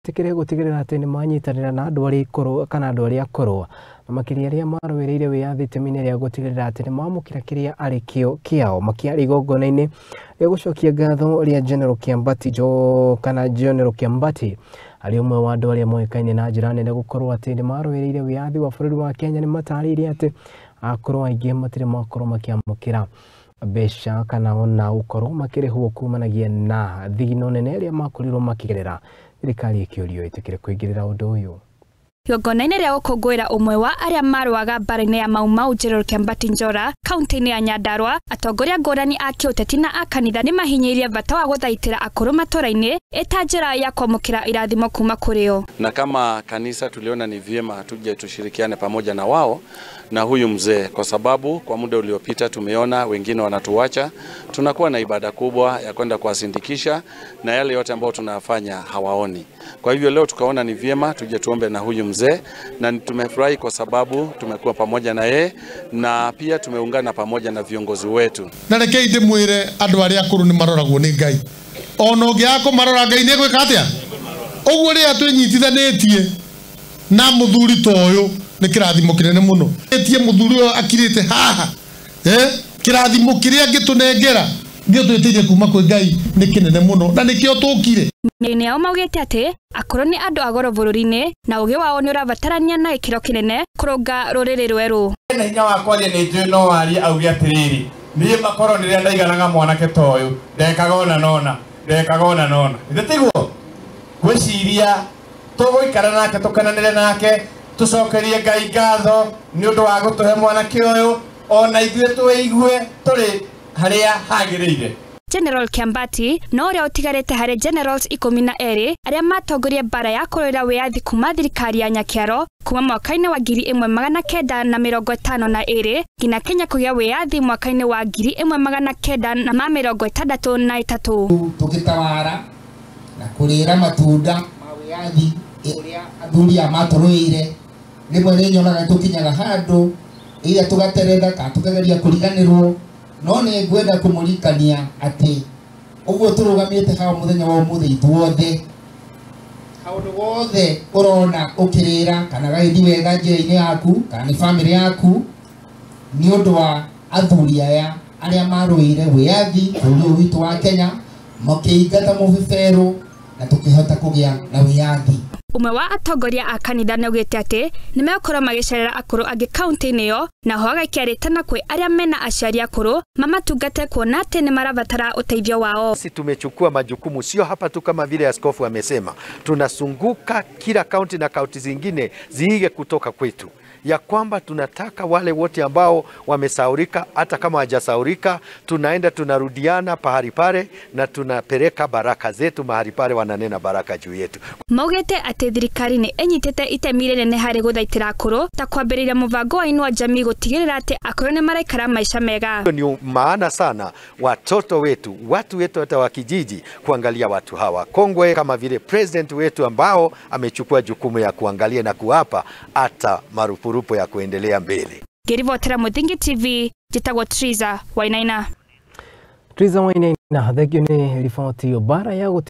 Ĩtĩkĩre gũtigĩrĩra atĩ nĩmanyitanĩra na andũ arĩa ikũrũ kana andũ arĩa akũrũ na makĩria arĩa marũĩrĩire wĩyathi itemi-inĩ rĩa gũtigĩrĩra atĩ nĩmamũkĩra kĩrĩa arĩ kĩo kĩao. Makĩaria igongona-inĩ rĩa gũcokia ngatho rĩa General Kiambati Jo kana General Kiambati arĩ ũmwe wa andũ arĩa moĩkaine na njĩra nene gũkorwo atĩ nĩmarũĩrĩire wĩyathi wa bũrũri wa Kenya, nĩmatarĩirie atĩ akũrũ aingĩ matirĩ makorwo makĩamũkĩra mbeca kana ona gũkorwo makĩrĩhwo kumanagia na thigino nene ĩrĩa makorirwo makĩgerera. Thirikari ĩkĩũrio ĩtĩkĩre kũingĩrĩra ũndũ ũyũ. Igongona-inĩ rĩa gũkũngũĩra ũmwe wa arĩa marũaga mbara-inĩ ya Mau Mau General Kiambati Njora kaunti-inĩ ya Nyandarua, atongoria ngũrani a kĩũteti na a kanitha nĩmahinyĩrĩirie bata wa gũthaitĩra akũrũ matũra-inĩ ĩta njĩra ya kwamũkĩra irathimo kuma kũrĩ o. Na kama kanisa tuliona ni vyema tuje tushirikiane pamoja na wao na huyu mzee, kwa sababu kwa muda uliopita tumeona wengine wanatuacha. Tunakuwa na ibada kubwa ya kwenda kuwasindikisha na yale yote ambayo tunafanya hawaoni. Kwa hivyo leo tukaona ni vyema tuje tuombe na huyu mzee, na tumefurahi kwa sababu tumekuwa pamoja na yeye na pia tumeungana pamoja na viongozi wetu. Na rekei ndimwire andu aria akuru ni maroragwo ni Ngai. Ona ũngĩaga kũmarora Ngai nĩ egwĩka atĩa? Ũguo rĩrĩa twĩnyitithanĩtie na mũthuri ta ũyũ nĩ kĩrathimo kĩnene mũno. Etie mũthuri ũyũ akirĩte haha, kĩrathimo kĩrĩa angĩtũnengera gĩtwĩtĩirie kuma kwĩ Ngai nĩ kĩnene mũno na nĩkĩo tũkire. Mĩario-inĩ yao maugĩte atĩ akũrũ nĩ andũ a goro bũrũri-inĩ na ũgĩ wao nĩ ũrabatarania na gĩkĩro kĩnene kũrũnga rũrĩrĩ rwerũ. Na hinya wa kwaria nĩ njũĩ no warie auge atĩrĩrĩ, niĩ makorwo rĩrĩa ndaiganaga mwanake ta ũyũ ndekaga ona nona, ndekaga ona nona. Ithe tiguo ngwĩciria tũgũikara nake tũkenanĩre nake tũcokerie Ngai ngatho nĩ ũndũ wa gũtũhe mwanake ũyũ ona ithuĩ twĩigue tũrĩ harĩa hagĩrĩire. General Kiambati no ũrĩa ũtigarĩte harĩ generals 12 arĩa matongoria mbara ya kũrũĩra wĩyathi kuma thirikari ya Nyakiaro kuma mwaka-inĩ wa 1952 nginya Kenya kũgĩa wĩyathi mwaka-inĩ wa 1963. Tũgĩtawara na kũrĩra matunda ma wĩyathi ũrĩa athuri aya matũrũĩire, rĩmwe nĩ nyonaga tũkinyaga handũ ĩrĩa tũgateretha kana tũkageria kũriganĩrwo, no nĩ ngwenda kũmũririkania atĩ ũguo tũrũgamĩte haha mũthenya wa ũmũthĩ ithuothe, kaũndũ gothe ũrona ũkĩrĩra kana gagĩthiĩ wega njĩra-inĩ yaku kana nĩ bamĩrĩ yaku, nĩ ũndũ wa athuri aya arĩa marũĩire wĩyathi bũrũri ũyũ witũ wa Kenya makĩingata mũbeberũ na tũkĩhota kũgĩa na wĩyathi. Ũmwe wa atongoria a kanitha nĩaugĩte atĩ nĩmegũkorwo magĩcerera akũrũ angĩ kaunti-inĩ ĩyo, na ho agaikia rĩtana kwĩ arĩa mena aciari akũrũ mamatungate kuona atĩ nĩmarabatara ũteithio wao. Sisi tumechukua majukumu, sio hapa tu kama vile askofu amesema, tunazunguka kila kaunti na kaunti zingine ziige kutoka kwetu, ya kwamba tunataka wale wote ambao wamesaurika, hata kama hawajasaurika, tunaenda tunarudiana pahali pale na tunapeleka baraka zetu mahali pale, wananena baraka juu yetu. Maugĩte atĩ thirikari nĩ ĩnyitĩte itemi rĩnene harĩ gũthaitĩra akũrũ ta kwambĩrĩria mũbango wa Inua Jamii gũtigĩrĩra atĩ akũrũ nĩ maraikara maica mega. Ni maana sana watoto wetu, watu wetu hata wa kijiji kuangalia watu hawa kongwe, kama vile president wetu ambao amechukua jukumu ya kuangalia na kuwapa hata marupurupu ya kuendelea mbele. Ngĩribotera Mũthingi TV, njĩtagwo Triza Wainaina. Triza Wainaina, thengio nĩ riboti bara ya